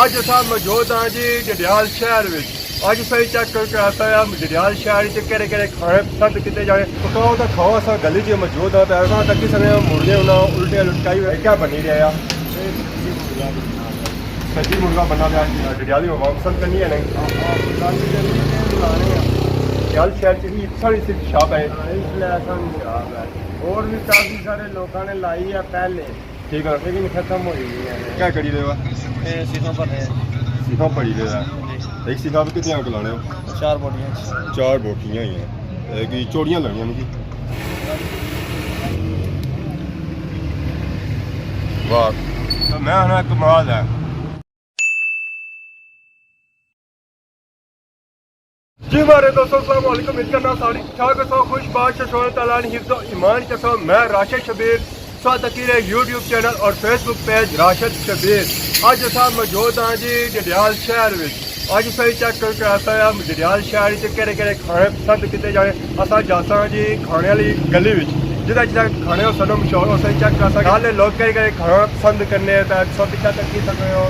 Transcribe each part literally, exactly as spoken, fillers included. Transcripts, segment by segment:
اج اساں موجود ہاں جی ڈڈیال شہر وچ۔ اج اساں چیک کر کے آتا ہے ڈڈیال شہر وچ کہڑے کہڑے کھانے پسند کیتے جانے۔ پکاؤ تاں کھاؤ، اساں گلی چ موجود ہاں تے اساں تکی سکنے ہاں مرغے انہاں الٹیاں لٹکائی ہوئے کیا بنی رہیا۔ سجی مرغا بننا پیا جی، ڈڈیالی عوام پسند کرنی ہے نہیں؟ ڈڈیال شہر چ ہی ساڑی صرف شاپ ہے۔ اور بھی کافی سارے لوکاں نے لائی ہے پہلے۔ ٹھیک ہے۔ لیکن ختم ہوئی گئی ہے۔ کیا کری رہے ہو؟ اے سیخاں پر ہے۔ سیخاں پڑی رہے ہو؟ ایک سیخا پہ کتنی آگ لانے ہو؟ چار بوٹیاں۔ چار بوٹیاں ہی ہیں۔ اے کی چوڑیاں لانیاں مجھے۔ واہ۔ تو میں آنا کمال ہے۔ جی مارے دوستو، السلام علیکم۔ امید کرنا ساری ٹھیک ہو سو، خوش باش ہو، اللہ تعالیٰ نے حفظ و ایمان کے سو۔ میں راشد شبیر، سو تقریر ہے یوٹیوب چینل اور فیس بک پیج راشد شبیر۔ اج اساں موجود ہاں جی ڈڈیال شہر وچ۔ اج اساں چیک کر کے آتا ہے ڈڈیال شہر وچ کہڑے کہڑے کھانے پسند کیتے جانے۔ اساں جاساں جی کھانے والی گلی وچ، جدھا جدھا کھانے ہو سنو مشہور ہو سن چیک کر سکتے۔ نالے لوگ کہڑے کہڑے کھانا پسند کرنے ہیں، تے سب پچھا تک کی سکتے ہو۔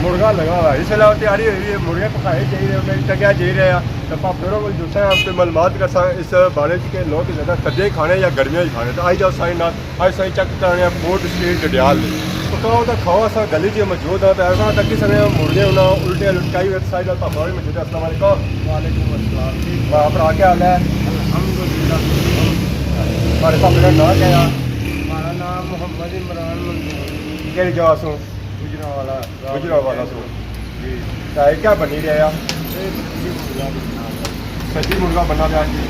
مرغا لگا ہوا ہے، اس ویلے تیاری ہوئی ہوئی ہے، مرغے پکائے جائی رہے ہیں، ٹنگیا جائی رہے ہیں۔ تے پاپڑوں کو جلسے ہیں، ہم کوئی معلومات کرساں اس بارے چ کہ لوگ زیادہ سردیاں ہی کھانے یا گرمیاں ہی کھانے۔ تو آئی جاؤ سارے نال، آج سائیں چیک کرانے ہیں فوڈ اسٹریٹ ڈڈیال۔ پکاؤ تے کھاؤ، اساں گلی چ موجود ہاں، تے اساں تکی سکنے ہاں مرغے انہاں الٹیاں لٹکائی ہوئے، سارے نال پاپا ہوری موجود ہے۔ السلام علیکم۔ وعلیکم السلام۔ جی۔ واہ، بھرا کیا حال ہے؟ الحمدللہ۔ تمہارے پاپے کا نام کیا ہے؟ ہمارا نام محمد عمران منظور۔ کہڑی جگہ سوں؟ گجرانوالہ۔ گجرانوالہ سوں۔ جی۔ تے کیا بنی رہیا؟ اے سجی مرغا بننا۔ سجی مرغا بننا پیا جی۔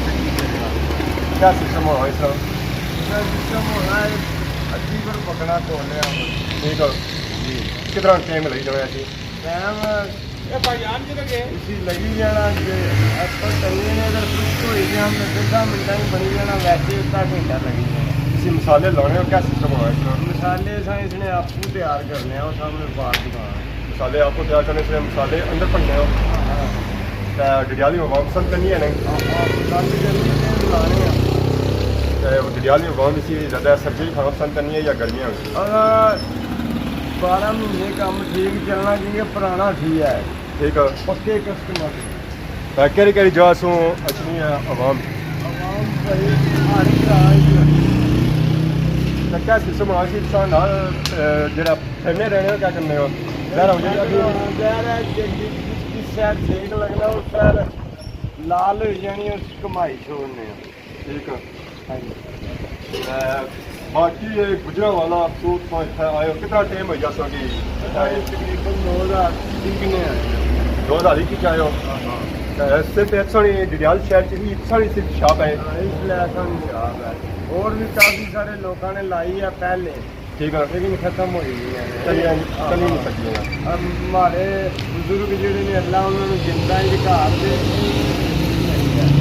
کیا سسٹم ہونا اس طرح؟ اس طرح سسٹم ہونا ہے، اچھی پر پکنا کھولنے ہم۔ ٹھیک ہے۔ جی۔ کتنا ٹائم لگی جانا ہے جی؟ ٹائم اسی لگی جانا کہ ایپل تلنے نے اگر خشک ہوئی گیا ہم نے دساں منٹاں ہی بنی جانا، ویسے اتنا گھنٹہ لگی جانا۔ اسی مسالے لانے ہو، کیا سسٹم ہونا اس طرح؟ مسالے اساں اس نے آپ کو تیار کرنے ہیں، وہ سامنے باہر دکان ہے۔ مسالے آپ کو تیار کرنے سے مسالے اندر بننے ہو۔ ہاں۔ تے ڈڈیالی عوام پسند کرنی ہے نہیں؟ ہاں، ہاں، پسند کرنی ہے، لانے ہیں۔ تے ڈڈیالی عوام اسی زیادہ سردیاں کھانا پسند کرنی ہے یا گرمیاں وچ؟ اگر بارہ مہینے کم ٹھیک چلنا، کیونکہ پرانا تھی ہے۔ ٹھیک ہے۔ پکے کسٹمر۔ تے کہڑی کہڑی جگہ سوں اچھنی ہے عوام؟ عوام بھائی ساری جگہ ہی ہے۔ تے کیا سسٹم ہونا سی اس طرح نال، اے، جڑا پھرنے رہنے ہو، کیا کرنے ہو؟ ظاہر ہو جائے ابھی۔ ظاہر ہے کہ جس، جس سائڈ ٹھیک لگنا، اس سائڈ لال ہوئی جانی، اس کمائی چھوڑنے ہو۔ ٹھیک ہے۔ ہاں جی۔ تے باقی یہ گجرانوالہ، آپ تو اتنا اتھا آئے ہو، کتنا ٹائم ہوئی گیا سو کہ اتھا آئے؟ تقریباً دو ہزار اکی نے آئے۔ دو ہزار اکی چ آئے ہو؟ ہاں، ہاں۔ تے صرف ایک سو ڈڈیال شہر چ ہی ایک سو صرف شاپ ہے؟ ہاں، اس لیے ایک سو شاپ ہے۔ اور بھی کافی سارے لوگوں نے لائی ہے پہلے۔ ٹھیک ہے۔ لیکن ختم ہوئی گئی ہے۔ چلی، چلی نہیں سکتی ہے۔ اب ہمارے بزرگ جڑے نے، اللہ انہاں نوں جنتاں وچ گھر دے۔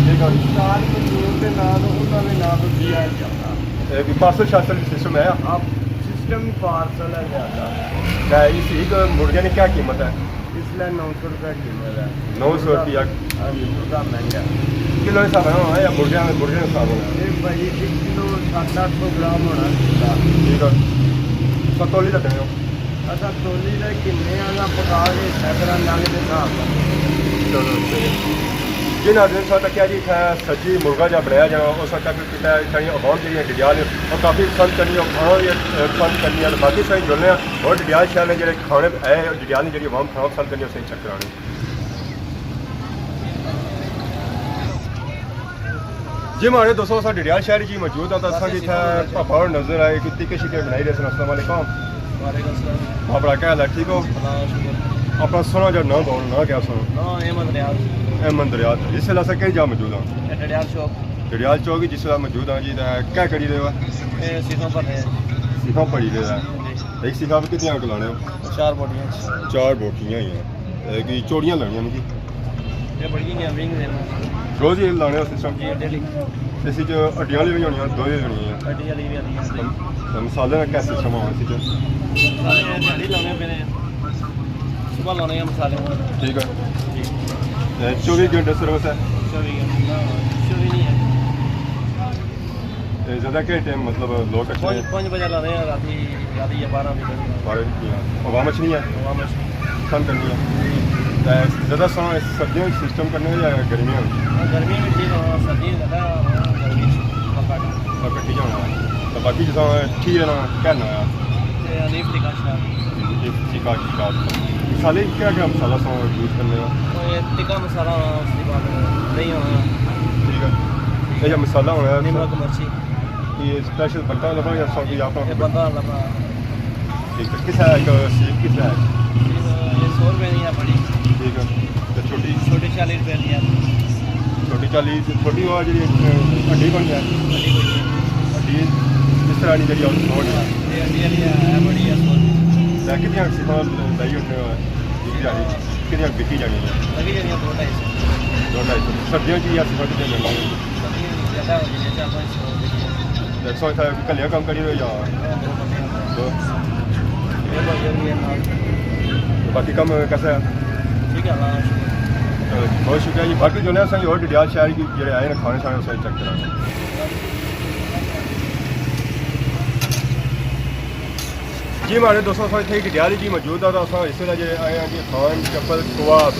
ٹھیک ہے۔ استاد منظور دے نام تے انہاں دے نام تے دیا جاتا۔ اے کوئی پارسل شارسل سسٹم ہے؟ اب سسٹم پارسل ہے زیادہ۔ تے اس ایک مرغے نے کیا قیمت ہے؟ اس لیے نو سو روپے قیمت ہے۔ نو سو روپیہ؟ ہاں جی، مرغا مہنگا ہے۔ کلو حساب ہونا ہے یا مرغے، مرغے حساب ہونا ہے؟ یہ بھائی ایک کلو ست اٹھ سو گرام ہونا چاہیے۔ ٹھیک ہے۔ سو تولی تے دینے ہو؟ اساں تولی تے کنے آلا پکا کے اس طرح نگ دے حساب نال۔ چلو، صحیح۔ جی ناظرین، سو تک کیا جی اتھا سجی مرغا جا بنایا جانا، اس وقت تک کیتا ہے، اتھا عوام جڑی ہے ڈڈیال ہے، اور کافی پسند کرنی ہے، کھانا بھی پسند کرنی ہے، باقی سارے جلنے ہیں، اور ڈڈیال شہر نے جڑے کھانے اے، ڈڈیال نے جڑی عوام کھانا پسند کرنی ہے، اسے چیک کرانے۔ جی ماڑے دوستو، اساں ڈڈیال شہر جی موجود ہاں، تاں اساں کی اتھا پاپا ہور نظر آئے کہ ٹکے شکے بنائی رہے سن۔ السلام علیکم۔ وعلیکم السلام۔ پاپا کیا حال ہے؟ ٹھیک ہو؟ اللہ شکر۔ اپنا سونا جا نام بتاؤ، نام کیا سونا؟ نام احمد ریاض۔ احمد ریاض۔ اس ویلے اساں کہڑی جا موجود ہاں؟ اے ڈڈیال چوک۔ ڈڈیال چوک جس ویلے موجود ہاں جی، تے کیا کری رہے ہو؟ اے سیخاں پر ہے۔ سیخاں پڑی رہے ہو؟ ایک سیخا پہ کتنی آگ لانے ہو؟ چار بوٹیاں۔ چار بوٹیاں ہی ہیں۔ اے کی چوڑیاں لانیاں نے جی؟ یہ بڑی ہیں، ونگ دے۔ روز ہی لانے ہو سسٹم؟ جی، ڈیلی۔ اس وچ ہڈیاں والی بھی ہونی ہیں، دو ہی ہونی ہیں؟ ہڈی والی بھی آتی ہے۔ تے مسالے کا کیا سسٹم ہے اس وچ؟ مسالے دیہاڑی لانے پینے ہیں۔ صبح لانے ہیں مسالے۔ ٹھیک ہے۔ جی۔ تے چوبی گھنٹے سروس ہے؟ چوبی گھنٹے، نہ، چوبی نہیں ہے۔ تے زیادہ کہڑے ٹائم، مطلب، لوگ اچھنے؟ پنج، پنج بجے لانے ہیں راتی، راتی یا بارہ بجے۔ بارہ بجے۔ عوام اچھنی ہے؟ عوام اچھنی۔ پسند کرنی ہے۔ تے زیادہ سا سردیاں وچ سسٹم کرنے یا گرمیاں وچ؟ ہاں، گرمیاں وچ ٹھیک ہے، سردیاں زیادہ، ہاں، گرمی وچ پکا ٹھیک۔ پکا ٹھیک ہونا ہے۔ تے باقی جساں ٹھیک رہنا، کیا ہونا ہے؟ تے حنیف ٹکا شاید۔ ٹکا شاید۔ مسالے کیا کیا مسالہ سا یوز کرنے ہو؟ ٹکا مسالہ ہونا، اس کے بعد دہی ہونا۔ ٹھیک ہے۔ یہ مسالہ ہونا ہے۔ نمک، مرچی۔ یہ اسپیشل بندہ لبا یا سوگی آپ؟ یہ بندہ لبا۔ ٹھیک ہے۔ کس ہے ایک سیب، کس ہے؟ یہ سو روپے کی ہے بڑی۔ ٹھیک ہے۔ تو چھوٹی؟ چھوٹی چالیس روپے کی ہے۔ چھوٹی چالیس، چھوٹی وہ جی ہڈی بن جائے۔ ہڈی بن جائے۔ ہڈی اس طرح نہیں جی اور چھوڑ جائے۔ یہ ہڈی والی ہے، بڑی ہے سو روپے۔ کتنی سیب لائی ہوتے ہیں؟ کتنی بکی جانی ہے؟ لگی جانی ہے دو ڈھائی سو۔ دو ڈھائی سو۔ سردیاں کی یا سردی کے جانی ہے؟ سردیاں کی زیادہ ہو جانی ہے، چار پانچ سو ہو جانی ہے۔ تے سو اتھا کلیا کم کری رہے یا؟ ہاں، دو بندے ہیں۔ دو۔ یہ بھائی بھی ہے نال۔ باقی کم کیسا ہے؟ ٹھیک ہے، اللہ کا شکر۔ چلو جی، بہت شکریہ جی۔ باقی جو ہے اساں اور ڈڈیال شہر کی جڑے آئے ہیں کھانے شانے، اساں چیک کرانا۔ جی مہاڑے دوستو، اساں اتھے ڈڈیال جی موجود ہاں، تے اساں اس ویلے جے آئے ہاں جی خان چپل کباب،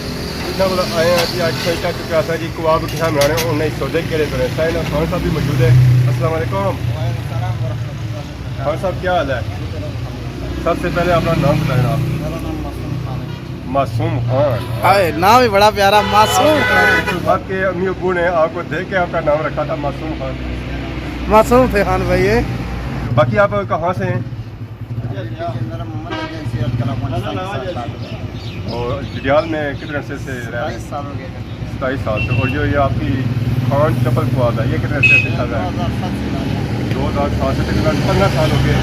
انہاں کول آئے ہاں جی۔ اج اساں چیک کراں جی کباب کسا بنانے، انہاں نے سودے کیڑے کیڑے۔ سائیں خان صاحب بھی موجود ہے۔ السلام علیکم۔ وعلیکم السلام ورحمۃ اللہ وبرکاتہ۔ خان صاحب، کیا حال ہے؟ شکر الحمدللہ۔ سب سے پہلے اپنا نام بتائیں آپ۔ میرا نام معصوم خان ہے۔ معصوم خان۔ ہائے، نام ہی بڑا پیارا، معصوم خان۔ آپ کے امی ابو نے آپ کو دیکھ کے آپ کا نام رکھا تھا معصوم خان۔ معصوم تھے خان بھائی یہ۔ باقی آپ کہاں سے ہیں؟ میرا محمد ایجنسی اور کلا پاکستان کے ساتھ تعلق ہے۔ اور ڈڈیال میں کتنے عرصے سے رہ رہے ہیں؟ ستائیس سال ہو گئے۔ ستائیس سال سے۔ اور جو یہ آپ کی خان چپل کباب ہے، یہ کتنے عرصے سے چل رہا ہے؟ دو ہزار سات سے۔ دو ہزار سات سے، تقریباً پندرہ سال ہو گئے۔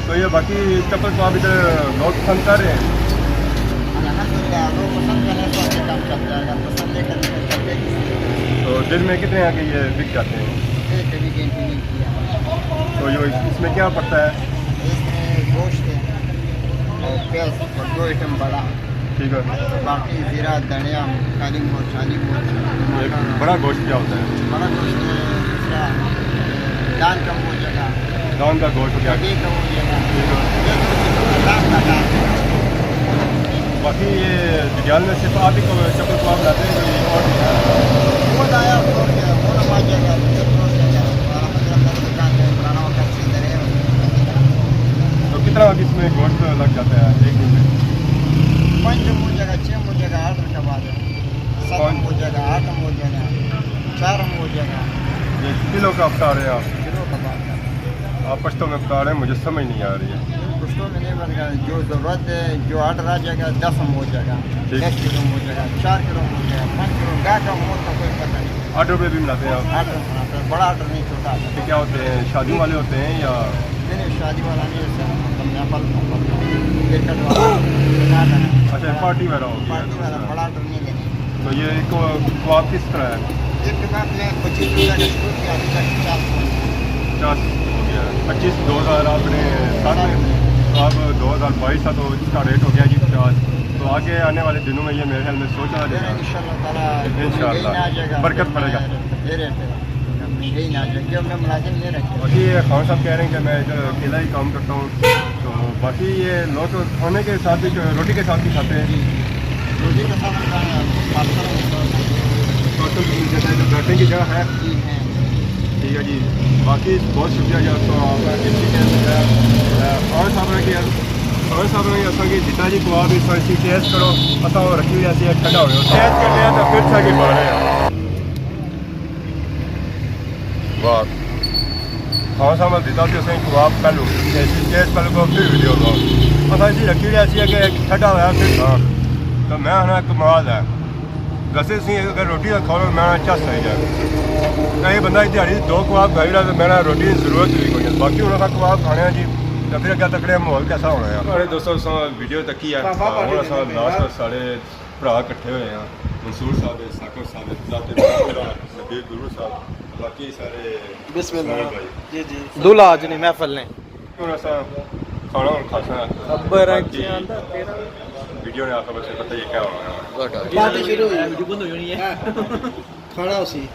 تو یہ باقی چپل کباب ادھر لوگ پسند کر رہے ہیں؟ الحمدللہ، لوگ پسند کر رہے ہیں تو آگے کام چل جائے گا، پسند نہیں کرتے تو چلتے کس سے؟ تو دن میں کتنے آگے یہ بک جاتے ہیں؟ یہ کبھی گنتی نہیں کیا۔ تو یہ اس میں کیا پڑتا ہے؟ اس میں گوشت ہے اور پیاز اور دو آئٹم بڑا۔ ٹھیک ہے۔ باقی زیرہ، دھنیا، کالی مرچ، ہری مرچ، یہ ٹماٹر۔ بڑا گوشت کیا ہوتا ہے؟ بڑا گوشت ہے، اس طرح دان کم ہو جائے گا۔ دان کا گوشت ہو گیا۔ ہڈی کم ہو جائے گا۔ ٹھیک ہے۔ یہ کچھ دان کا دان۔ باقی یہ ڈڈیال میں صرف آپ ہی کو چپل کباب بناتے ہیں، کوئی اور بھی ہے؟ وہ لایا، وہ کیا، وہ نہ پانچ جگہ، وہ جگہ، ہمارا مطلب دس دکان ہے، پرانا وقت سے ادھر ہے۔ تو کتنا اس میں گوشت لگ جاتا ہے ایک دن میں؟ پانچ من جگہ، چھ من جگہ، آرڈر کا بعد ہے۔ ست پانچ من جگہ، آٹھ من جگہ، چار من جگہ۔ یہ کلو کا بتا رہے ہیں آپ؟ کلو کا بات ہے۔ آپ پشتو میں بتا رہے ہیں، مجھے سمجھ نہیں آ رہی ہے۔ پشتو میں نہیں بتا رہا، جو ضرورت ہے، جو آرڈر آ جائے گا، دس من ہو جائے گا، ٹھیک۔ دس کلو من ہو جائے گا، چار کلو من ہو جائے گا، پانچ کلو، گاہ کا موت کا کوئی پتہ نہیں۔ آرڈر پہ بھی بناتے ہیں آپ؟ آرڈر بناتے ہیں، بڑا آرڈر نہیں، چھوٹا آرڈر۔ یہ کیا ہوتے ہیں، شادیوں والے ہوتے ہیں یا؟ نہیں، نہیں، شادی والا نہیں ہے سر، مطلب محفل، محفل، کرکٹ والا، بڑا آرڈر ہے۔ اچھا، پارٹی وغیرہ ہو گیا۔ پارٹی والا بڑا آرڈر نہیں لینے۔ تو یہ ایک کباب کس طرح ہے؟ ایک کباب میں پچیس روپے کا شروع کیا، ابھی تک پچاس ہوا ہے۔ پچاس ہو گیا ہے۔ پچیس، دو ہزار آپ نے سات میں، تو اب دو ہزار بائیس تھا، تو اس کا ریٹ ہو گیا جی پچاس۔ تو آگے آنے والے دنوں میں یہ میرے خیال میں سو چلا جائے گا۔ ان شاء اللہ تعالیٰ ان شاء اللہ۔ مہنگائی نہ آ جائے گا۔ برکت پڑے گا۔ یہ ریٹ ہے۔ مہنگائی نہ آ جائے گا، کیوں میں ملازم نہیں رکھے۔ باقی یہ خان صاحب کہہ رہے ہیں کہ میں ادھر اکیلا ہی کام کرتا ہوں۔ تو باقی یہ لوگ کھانے کے ساتھ بھی، روٹی کے ساتھ بھی کھاتے ہیں؟ جی، روٹی کے ساتھ کھانا ہے، پاستا وغیرہ۔ پاستا بھی مل جاتا ہے، تو بیٹھنے کی جگہ ہے؟ جی، ہے۔ ٹھیک ہے جی، باقی بہت شکریہ جی آپ کا، آپ کا قیمتی ٹائم دتا ہے۔ اے، خان صاحب نے کہ، خان صاحب نے اساں کی دتا جی کباب، اس طرح اسی ٹیسٹ کرو، اساں وہ رکھی ہوئی ایسی ٹھنڈا ہونے، ٹیسٹ کرنے ہیں تو پھر سے آگے بڑھ رہے ہیں۔ واہ۔ خان صاحب نے دیتا سی اساں کباب پہلو، تے اسی ٹیسٹ پہلو کو پھر ویڈیو کو۔ اساں اسی رکھی رہیا سی کہ ایک ٹھڈا ہویا پھر کھاں۔ تو میں آخنا کمال ہے۔ ویسے اسی اگر روٹی نہ کھاؤ میں آخنا چس آئی جائے۔ کئی بندہ ایک دیہاڑی دو کباب کھائی رہا تو میں آخنا روٹی دی ضرورت بھی کوئی نہیں۔ باقی ہن اساں کباب کھانے ہیں جی، تے پھر اگے تکنے ماحول کیسا ہونا ہے۔ سارے دوستو اساں ویڈیو تکی ہے۔ ہن اساں لاسٹ سارے بھرا کٹھے ہوئے ہیں۔ منصور صاحب ہے، ثاقب صاحب ہے، ذات نبیل گرو صاحب، باقی سارے بسم اللہ۔ سلمان بھائی۔ جی، جی۔ دلہا اج نی محفل نے۔ ہن اساں کھانا ہن کھاساں۔ خبر ہے باقی کیا آندا تیرا۔ ویڈیو نے آخر بس پتہ یہ کیا ہونا ہے۔ گڈ۔ پارٹی شروع ہوئی۔ ویڈیو بند ہو جانی ہے۔ کھانا اسی۔